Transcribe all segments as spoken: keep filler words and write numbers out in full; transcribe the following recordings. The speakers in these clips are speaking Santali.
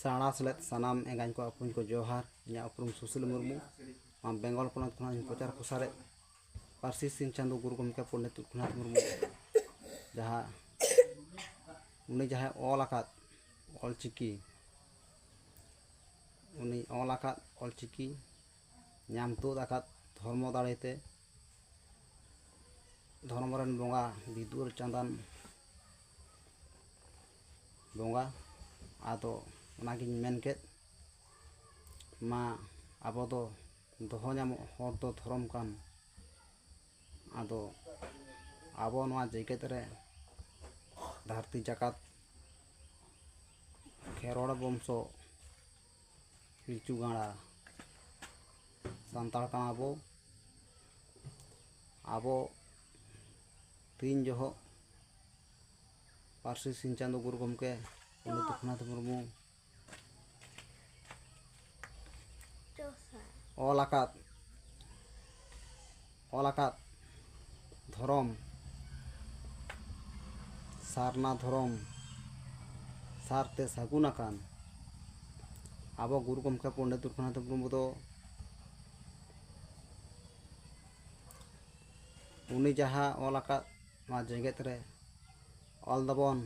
ᱥᱟᱬᱟ ᱥᱮᱞᱮᱫ ᱥᱟᱱᱟᱢ ᱮᱸᱜᱟᱧ ᱠᱚ ᱟᱹᱯᱩᱧ ᱠᱚ ᱡᱚᱦᱟᱨ᱾ ᱤᱧᱟᱹᱜ ᱩᱯᱨᱩᱢ ᱥᱩᱥᱤᱞ ᱢᱩᱨᱢᱩ᱾ ᱱᱚᱣᱟ ᱵᱮᱝᱜᱚᱞ ᱯᱚᱱᱚᱛ ᱠᱷᱚᱱᱟᱜ ᱤᱧ ᱯᱨᱚᱪᱟᱨ ᱯᱨᱚᱥᱟᱨᱮᱫ ᱯᱟᱹᱨᱥᱤ ᱥᱤᱧ ᱪᱟᱸᱫᱳ ᱜᱩᱨᱩ ᱜᱚᱢᱠᱮ ᱯᱚᱱᱰᱤᱛ ᱨᱚᱜᱷᱩᱱᱟᱛᱷ ᱢᱩᱨᱢᱩ ᱡᱟᱦᱟᱸ ᱩᱱᱤ ᱡᱟᱦᱟᱸᱭ ᱚᱞ ᱟᱠᱟᱫ ᱚᱞᱪᱤᱠᱤ, ᱩᱱᱤ ᱚᱞ ᱟᱠᱟᱫ ᱚᱞᱪᱤᱠᱤ ᱧᱟᱢ ᱛᱩᱫ ᱟᱠᱟᱫ ᱫᱷᱚᱨᱢᱚ ᱫᱟᱲᱮᱛᱮ ᱫᱷᱚᱨᱚᱢ ᱨᱮᱱ ᱵᱚᱸᱜᱟ ᱵᱤᱫᱩᱨ ᱪᱟᱸᱫᱟᱱ ᱵᱚᱸᱜᱟ᱾ ᱟᱫᱚ ᱚᱱᱟᱜᱤᱧ ᱢᱮᱱ ᱠᱮᱫ, ᱢᱟ ᱟᱵᱚ ᱫᱚ ᱫᱚᱦᱚ ᱧᱟᱢᱚᱜ ᱦᱚᱨ ᱫᱚ ᱫᱷᱚᱨᱚᱢ ᱠᱟᱱ᱾ ᱟᱫᱚ ᱟᱵᱚ ᱱᱚᱣᱟ ᱡᱮᱜᱮᱛ ᱨᱮ ᱫᱷᱟᱹᱨᱛᱤ ᱡᱟᱠᱟᱛ ᱠᱷᱮᱨᱣᱟᱲ ᱵᱚᱝᱥᱚ ᱯᱤᱞᱪᱩ ᱜᱟᱲᱟ ᱥᱟᱱᱛᱟᱲ ᱠᱟᱱᱟ ᱵᱚ᱾ ᱟᱵᱚ ᱛᱤᱱ ᱡᱚᱦᱚᱜ ᱯᱟᱹᱨᱥᱤ ᱥᱤᱧ ᱪᱟᱸᱫᱳ ᱜᱩᱨᱩ ᱜᱚᱢᱠᱮ ᱯᱚᱱᱰᱤᱛ ᱨᱚᱜᱷᱩᱱᱟᱛᱷ ᱢᱩᱨᱢᱩ ᱚᱞ ᱟᱠᱟᱫ, ᱚᱞ ᱟᱠᱟᱫ ᱫᱷᱚᱨᱚᱢ, ᱥᱟᱨᱱᱟ ᱫᱷᱚᱨᱚᱢ ᱥᱟᱨᱛᱮ ᱥᱟᱹᱜᱩᱱ ᱟᱠᱟᱱ ᱟᱵᱚ ᱜᱩᱨᱩ ᱜᱚᱢᱠᱮ ᱯᱚᱱᱰᱤᱛ ᱨᱚᱜᱷᱩᱱᱟᱛᱷ ᱢᱩᱨᱢᱩ ᱫᱚ ᱩᱱᱤ ᱡᱟᱦᱟᱸ ᱚᱞ ᱟᱠᱟᱫ ᱱᱚᱣᱟ ᱡᱮᱜᱮᱛ ᱨᱮ ᱚᱞ ᱫᱚᱵᱚᱱ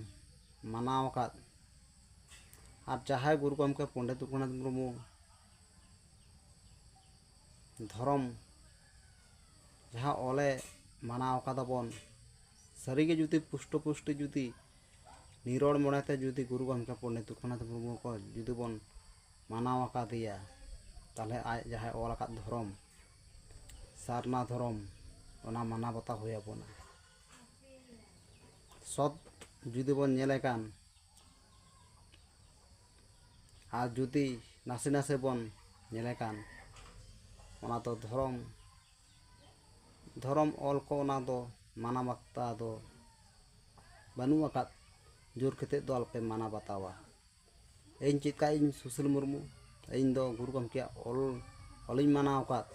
ᱢᱟᱱᱟᱣ ᱟᱠᱟᱫ᱾ ᱟᱨ ᱡᱟᱦᱟᱸᱭ ᱜᱩᱨᱩ ᱜᱚᱢᱠᱮ ᱯᱚᱱᱰᱤᱛ ᱨᱚᱜᱷᱩᱱᱟᱛᱷ ᱢᱩᱨᱢᱩ ᱫᱷᱚᱨᱚᱢ ᱡᱟᱦᱟᱸ ᱚᱞᱮ ᱢᱟᱱᱟᱣ ᱟᱠᱟᱫᱟ ᱵᱚᱱ, ᱥᱟᱹᱨᱤᱜᱮ ᱡᱩᱫᱤ ᱯᱩᱥᱴᱟᱹ ᱯᱩᱥᱴᱤ ᱡᱩᱫᱤ ᱱᱤᱨᱚᱲ ᱢᱚᱱᱮᱛᱮ ᱡᱩᱫᱤ ᱜᱩᱨᱩ ᱜᱚᱢᱠᱮ ᱯᱚᱱᱰᱤᱛ ᱨᱚᱜᱷᱩᱱᱟᱛᱷ ᱢᱩᱨᱢᱩ ᱠᱚ ᱡᱩᱫᱤ ᱵᱚᱱ ᱢᱟᱱᱟᱣ ᱟᱠᱟᱫᱮᱭᱟ, ᱛᱟᱦᱚᱞᱮ ᱟᱡ ᱡᱟᱦᱟᱸᱭ ᱚᱞ ᱟᱠᱟᱫ ᱫᱷᱚᱨᱚᱢ, ᱥᱟᱨᱱᱟ ᱫᱷᱚᱨᱚᱢ, ᱚᱱᱟ ᱢᱟᱱᱟᱣ ᱵᱟᱛᱟᱣ ᱦᱩᱭ ᱟᱵᱚᱱᱟ᱾ ᱥᱚᱛ ᱡᱩᱫᱤ ᱵᱚᱱ ᱧᱮᱞᱮ ᱠᱟᱱ, ᱟᱨ ᱡᱩᱫᱤ ᱱᱟᱥᱮ ᱱᱟᱥᱮ ᱵᱚᱱ ᱧᱮᱞᱮ ᱠᱟᱱ, ᱚᱱᱟ ᱫᱚ ᱫᱷᱚᱨᱚᱢ, ᱫᱷᱚᱨᱚᱢ ᱚᱞ ᱠᱚ ᱚᱱᱟ ᱫᱚ ᱢᱟᱱᱟᱣ ᱵᱟᱛᱟᱣ ᱫᱚ ᱵᱟᱹᱱᱩᱜ ᱟᱠᱟᱫ᱾ ᱡᱳᱨ ᱠᱟᱛᱮᱫ ᱫᱚ ᱟᱞᱚᱯᱮ ᱢᱟᱱᱟᱣ ᱵᱟᱛᱟᱣᱟ᱾ ᱤᱧ ᱪᱮᱫ ᱠᱟᱜ ᱤᱧ ᱥᱩᱥᱤᱞ ᱢᱩᱨᱢᱩ, ᱤᱧ ᱫᱚ ᱜᱩᱨᱩ ᱜᱚᱢᱠᱮᱭᱟᱜ ᱚᱞ, ᱚᱞᱤᱧ ᱢᱟᱱᱟᱣ ᱟᱠᱟᱫ,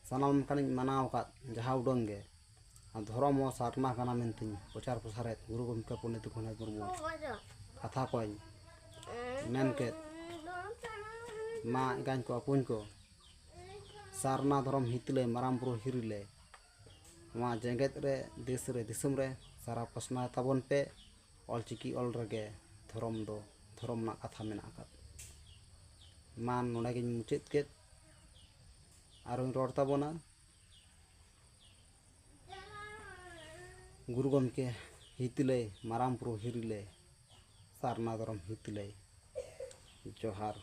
ᱥᱟᱱᱟᱢ ᱞᱮᱠᱟᱱᱤᱧ ᱢᱟᱱᱟᱣ ᱟᱠᱟᱫ ᱡᱟᱦᱟᱸ ᱩᱰᱟᱹᱝ ᱜᱮ᱾ ᱟᱨ ᱫᱷᱚᱨᱚᱢ ᱦᱚᱸ ᱥᱟᱨᱱᱟ ᱠᱟᱱᱟ ᱢᱮᱱᱛᱮᱧ ᱯᱨᱚᱪᱟᱨ ᱯᱨᱚᱥᱟᱨᱮᱫ ᱜᱩᱨᱩ ᱜᱚᱢᱠᱮ ᱯᱚᱱᱰᱤᱛ ᱨᱚᱜᱷᱩᱱᱟᱛᱷ ᱢᱩᱨᱢᱩ ᱠᱟᱛᱷᱟ ᱠᱚᱧ ᱢᱮᱱ ᱠᱮᱫ, ᱢᱟ ᱮᱸᱜᱟᱧ ᱠᱚ ᱟᱹᱯᱩᱧ ᱠᱚ, ᱥᱟᱨᱱᱟ ᱫᱷᱚᱨᱚᱢ ᱦᱤᱛᱤᱞᱟᱹᱭ ᱢᱟᱨᱟᱝ ᱵᱩᱨᱩ ᱦᱤᱨᱤᱞᱟᱹᱭ ᱱᱚᱣᱟ ᱡᱮᱜᱮᱛ ᱨᱮ, ᱫᱮᱥ ᱨᱮ, ᱫᱤᱥᱚᱢ ᱨᱮ ᱥᱟᱨᱟ ᱯᱟᱥᱱᱟᱣ ᱛᱟᱵᱚᱱ ᱯᱮ᱾ ᱚᱞᱪᱤᱠᱤ ᱚᱞ ᱨᱮᱜᱮ ᱫᱷᱚᱨᱚᱢ ᱫᱚ, ᱫᱷᱚᱨᱚᱢ ᱨᱮᱱᱟᱜ ᱠᱟᱛᱷᱟ ᱢᱮᱱᱟᱜ ᱟᱠᱟᱫ᱾ ᱢᱟ ᱱᱚᱰᱮ ᱜᱤᱧ ᱢᱩᱪᱟᱹᱫ ᱠᱮᱫ᱾ ᱟᱨᱚᱧ ᱨᱚᱲ ᱛᱟᱵᱚᱱᱟ᱾ ᱜᱩᱨᱩ ᱜᱚᱢᱠᱮ ᱦᱤᱛᱤᱞᱟᱹᱭ, ᱢᱟᱨᱟᱝ ᱵᱩᱨᱩ ᱦᱤᱨᱤᱞᱟᱹᱭ, ᱥᱟᱨᱱᱟ ᱫᱷᱚᱨᱚᱢ ᱦᱤᱛᱤᱞᱟᱹᱭ᱾ ᱡᱚᱦᱟᱨ᱾